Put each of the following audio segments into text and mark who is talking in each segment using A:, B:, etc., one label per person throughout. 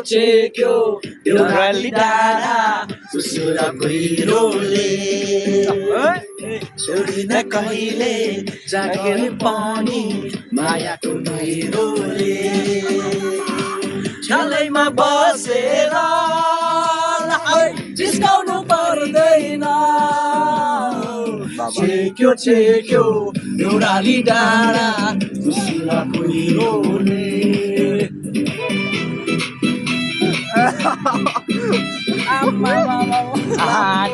A: छेक्यो देउराली डाँडा सुसुर कुहिरोले छोडिन कहिले जागे पानी मायाको गहिरोले छलैमा बसेर जिस्काउनु पर्दैन छेक्यो छेक्यो देउराली डाँडा सुसुर कुहिरोले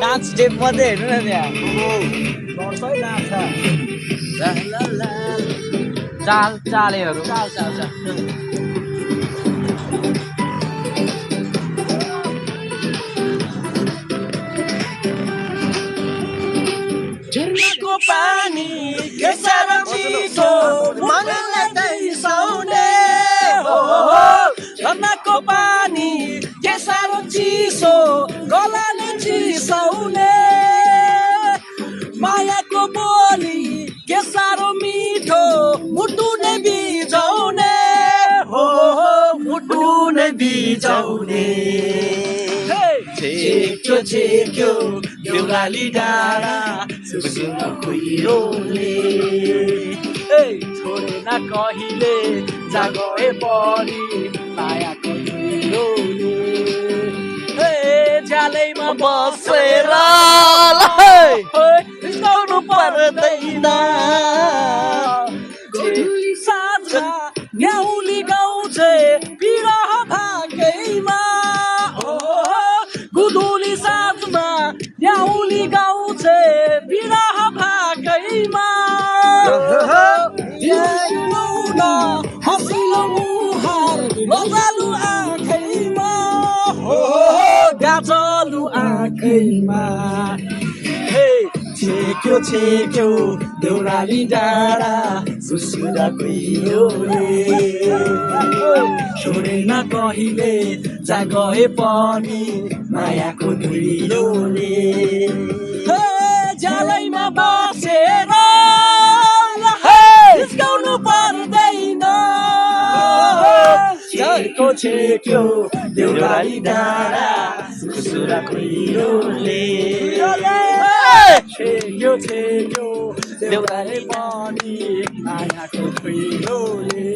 B: डान्स स्टेप मात्रै हेर्नु न त्यहाँ चालेहरू
A: झर्नाको पानी के साह्रो चिसो मनलाई तैसाउने हो झर्नाको पानी के साह्रो चिसो गलाले चिसाउने मायाको बोली के साह्रो मिठो मुटु नै बिजाउने हो मुटु नै बिजाउने छेक्यो छेक्यो देउराली डाँडा सुसुर कुहिरोले छोडेन कहिले जागए पनि मायाको कुहिरोले झ्यालैमा बसेर जिस्काउनु पर्दैन साझा न्याउली गाउँछे बिरह भागैमा गुदुली साँझमा न्याउली गाउँछे बिरह भागैमा हँसिलो मुहार लजालु आँखैमा गाजलु आँखैमा छेक्यो छेक्यो देउराली डाँडा सुसुर कुहिरोले छोडेन कहिले जागए पनि मायाको धुइलोले झ्यालैमा बसेर जिस्काउनु पर्दैन छेक्यो छेक्यो देउराली डाँडा सुसुर कुहिरोले छेक्यो छेक्यो देउराली पनि मायाको धुइलोले